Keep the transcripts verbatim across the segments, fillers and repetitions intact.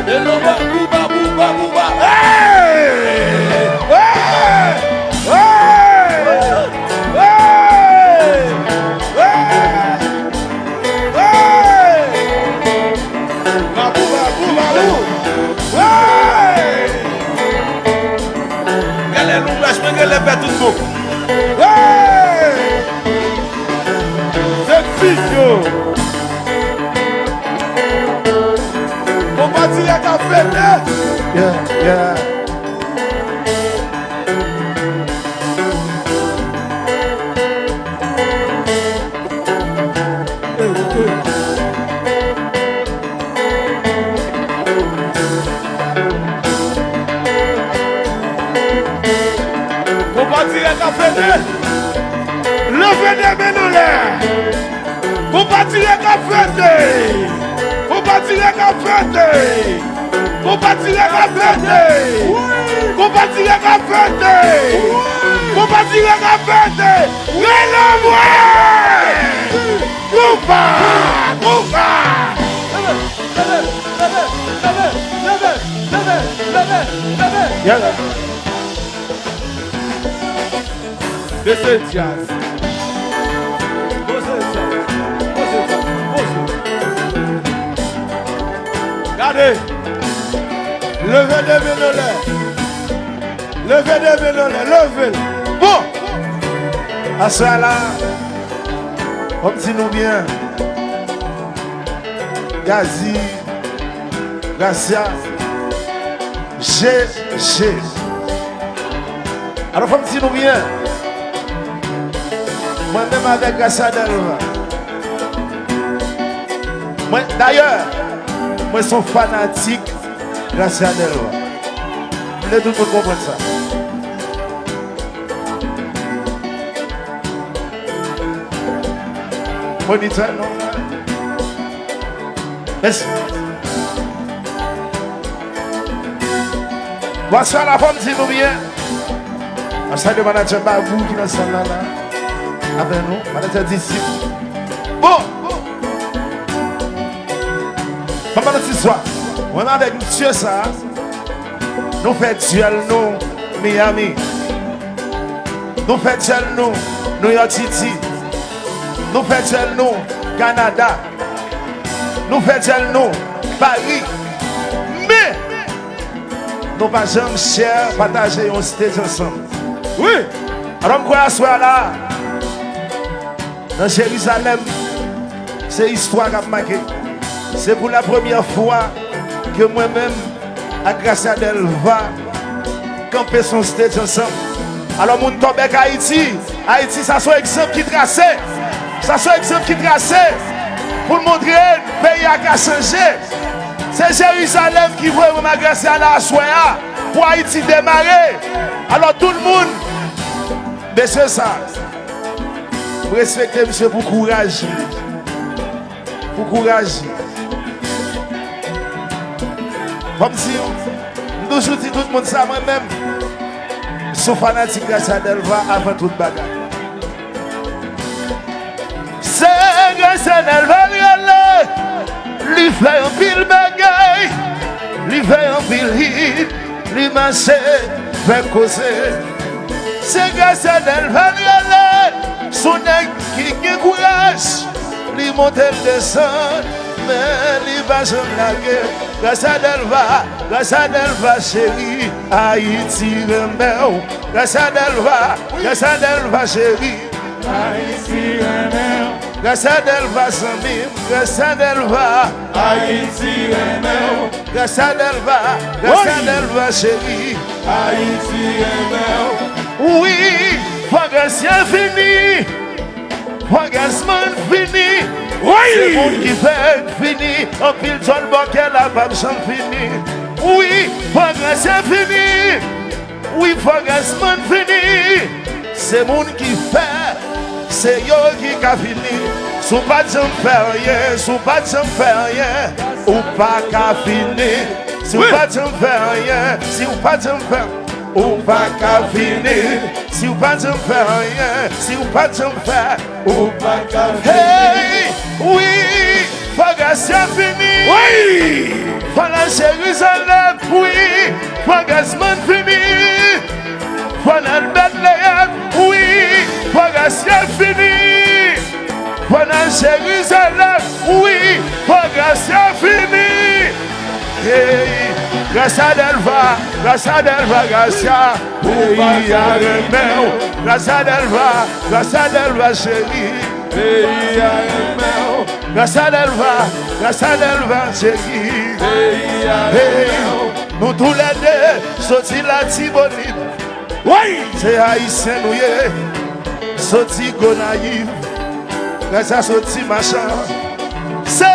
E nou ba, bouba, bouba, bouba. Hey! Hey! Hey! Hey! Hey! Babou, babou, babou. Hey! Gade lonbraj mwen, gade lè fè tout bon. Hey! Se fis yo. Konpati a ka fete. Yeah, yeah. Konpati a ka fete. Leve de men anlè. Konpati a ka fete. Konpati a ka fete. Konpati a ka fete. Konpati a ka fete. Konpati a ka fete. Rele mwen! Koupa! Koupa! Yeah. Mesye djaz. Poze djaz. Poze djaz. Poze. Gade. Leve de men anlè. Leve de men anlè. Leve l. Bon. Aswè a la, fò m di nou byen. Gazi, Gracia, G G. Alò, fò m di nou byen. Mwen menm avèk Gracia Delva. Mwen, dayè, mwen se yon fanatik Gracia Delva. M vle tout moun konprann sa. Mwen ni tèl non. Mèsi. Bonswa, la fò m di nou byen. Ansanm de manadjè Babou ki nan sal la, la. Avè nou, manadjè Disip. Bon! Ban m ba nou ti istwa. Mwen menm avèk misye sa, nou fè dyèl nou Miami. Nou fè dyèl nou New York City. Nou fè dyèl nou Kanada. Nou fè dyèl nou Paris. Men, nou pa janm share, pataje yon stage ansanm. Wi! Alò, m kwè aswè a la, nan Jerizalèm, se istwa k ap make. Se pou la premyè fwa ke mwen menm ak Gracia Delva kanpe sou yon stage ansanm. Alò, moun Tòbèk Ayiti, Ayiti, sa se yon egzanp ki trase. Sa se yon egzanp ki trase pou l montre n peyi a ka chanje. Se Jerizalèm ki voye mwen ak Gracia la aswè a pou Ayiti demare. Alò, tout moun, mesye sa, m respekte misye pou kouraj li. Pou kouraj li. Fò m di w, m toujou di tout moun sa, mwen menm, m se yon fanatik Gracia Delva avan tout bagay. Se Gracia Delva l rele, li fè anpil bagay, li fè anpil hit, li mache, fè koze. Se Gracia Delva l rele, se yon nèg ki gen kouraj, li monte, l desann, men li pa janm lage. Gracia Delva, Gracia Delva cheri, Ayiti renmen w. Gracia Delva, Gracia Delva cheri, Ayiti renmen w. Gracia Delva zanmi m, Gracia Delva, Ayiti renmen w. Gracia Delva, Gracia Delva cheri, Ayiti renmen w. Wi, fò Gracia vini. Fò Gracia fini. Wi. Se moun ki fè fini. Anpil djòl bòkè la p ap janm fini. Wi, fò Gracia vini. Wi, fò Gracia fini. Se moun ki fè, se yo ki ka fini. Si w pa t janm fè anyen, si w pa t janm fè anyen, ou pa ka fini. Si w pa t janm fè anyen, si w pa t janm fè, ou pa ka fini. Si w pa t janm fè anyen, si w pa t janm fè, ou pa ka fini. Hey, wi, fò Gracia fini. Wi. Fò l al Jerizalèm, wi, fò Gazman fini. Fò n al Betleyèm, wi, fò Gracia fini. Fò n al Jerizalèm, wi, fò Gracia fini. Hey, Gracia Delva, Gracia Delva, Gracia. Peyi a renmen w. Gracia Delva, Gracia Delva, cheri. Peyi a renmen w. Gracia Delva, Gracia Delva, cheri. Peyi a renmen w. Nou toulède soti Latibonit. Wi! Se Ayisyen nou ye. Soti Gonayiv. Gracia soti Machan. Se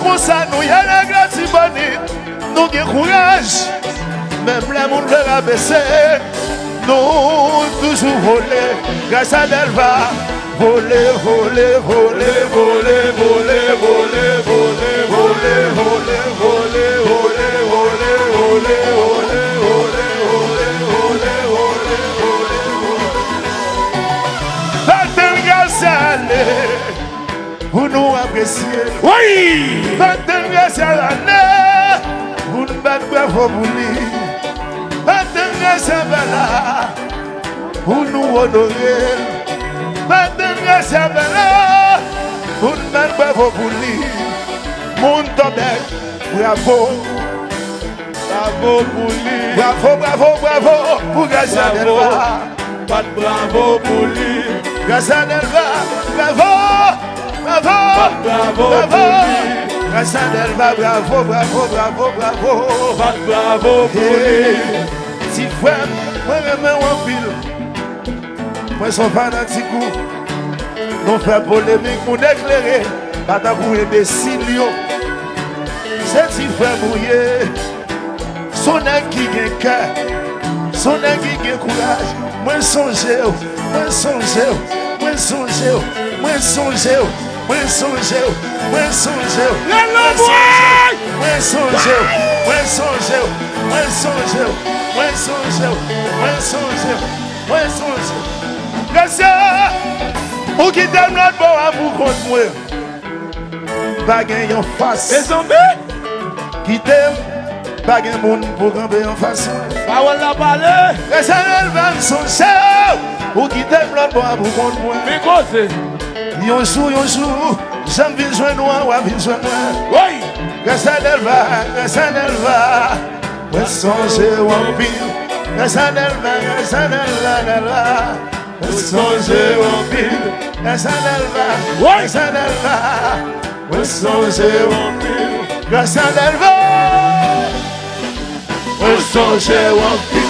konsa nou ye, nèg Latibonit. Nou gen kouraj. Menm lè moun vle rabese, nou toujou vole. Gracia Delva, vole, vole, vole. Pa tann Gracia ale. Pou nou apresye l. Wi! Pa tann Gracia ale, pou n bat bravo pou li. Pa tann Gracia pa la, pou nou onore l. Pa tann Gracia pa la, pou n bat bravo pou li. Moun Tòbèk, bravo. Bravo pou li. Bravo, bravo, bravo pou Gracia Delva. Bat bravo pou li. Gracia Delva, bravo, bravo, bat bravo pou li. Gracia Delva, bravo, bravo, bravo, bravo. Bat bravo pou li. Hey, ti frè m, mwen renmen w anpil. Mwen se yon fanatik ou. Nou fè polemik, moun eklere, pa tankou enbesil yo. Se ti frè m ou ye. Se yon nèg ki gen kè. Se yon nèg ki gen kouraj. Mwen sonje w, mwen sonje w, mwen sonje w, mwen sonje w, mwen sonje w, mwen sonje w, mwen sonje w, mwen sonje w, mwen sonje w, mwen sonje w, mwen sonje w, mwen sonje w, mwen sonje w, mwen sonje w. Gracia, ou kite m lòt bò a pou kont mwen. Pa gen yon fas. Mezanmi! Kite m, pa gen moun pou kanpe anfas mwen. Pawòl la pale! Gracia Delva, m sonje w, ou kite m lòt bò a pou kont mwen. Men koze! Yon jou, yon jou, jan m vin jwenn ou an, w ap vin jwenn mwen. Woy! Gracia Delva, Gracia Delva, mwen sonje w anpil. Gracia Delva, Gracia Delva, Delva. Mwen sonje w anpil. Gracia Delva. Woy! Gracia Delva. Mwen sonje w anpil. Gracia Delva. Mwen sonje w anpil.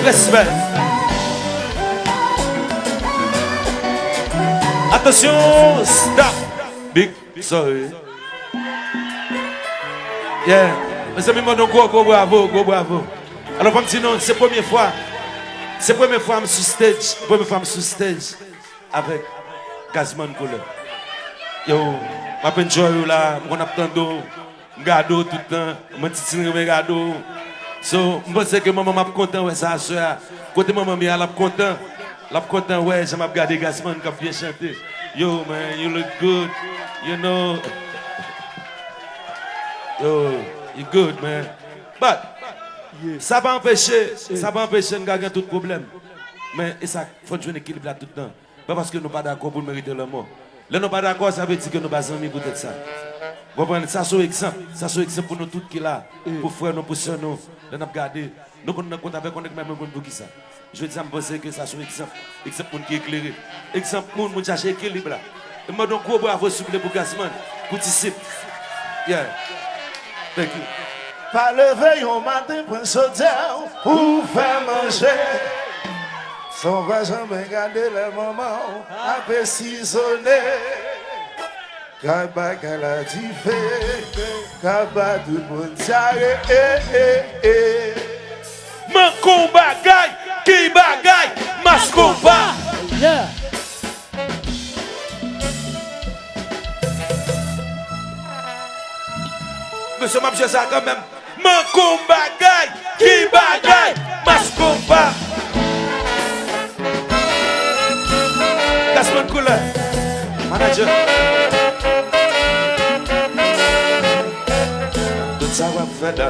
Respè. Atansyon, stop. Big sorry. Yeah. Mezanmi, mande yon gwo, gwo bravo, gwo bravo. Alò, fò m di nou, se premye fwa. Se premye fwa m sou stage. Premye fwa m sou stage avèk Gazman Koulè. Yo, m ap enjoy ou la, m konn ap tande w. M gade w tout tan, mwen Titine renmen gade w. So, m panse ke manman m ap kontan wè sa aswè a. Kote manman m ye a, l ap kontan. L ap kontan wè jan m ap gade Gazman k ap byen chante. Yo, man, you look good, you know. Yo, you good, man. But, sa pa anpeche, sa pa anpeche n ka gen tout pwoblèm. Men, e sa, fò n jwenn ekilib la tout tan. Pa paske nou pa dakò pou n merite lanmò. Lè nou pa dakò, sa vle di ke nou pa zanmi poutèt sa. Ou konprann? Sa se yon egzanp. Sa se yon egzanp pou nou tout ki la. Pou frè nou, pou sè nou. Lè n ap gade, nou konn nan kont avèk yon nèg, men nou konn poukisa. Jodi a, m panse ke sa se yon egzanp. Egzanp moun ki eklere. Egzanp moun, moun chache ekilib la. E m mande yon gwo bravo, souple, pou Gazman, pou Disip. Yeah. Thank you. Pa leve yon maten, pran chodyè w pou fè manje. San w pa janmen gade lè manman w ap asizone. Kay bagay la dife, kay ba tout moun dyare, eh, eh, eh. Manke w bagay, ki bagay, mas konpa. Yeah. Mesye, m ap jwe sa kanmenm. Manke w bagay, ki bagay, mas konpa. Koulè. Manager. Tout sa w ap fè dans la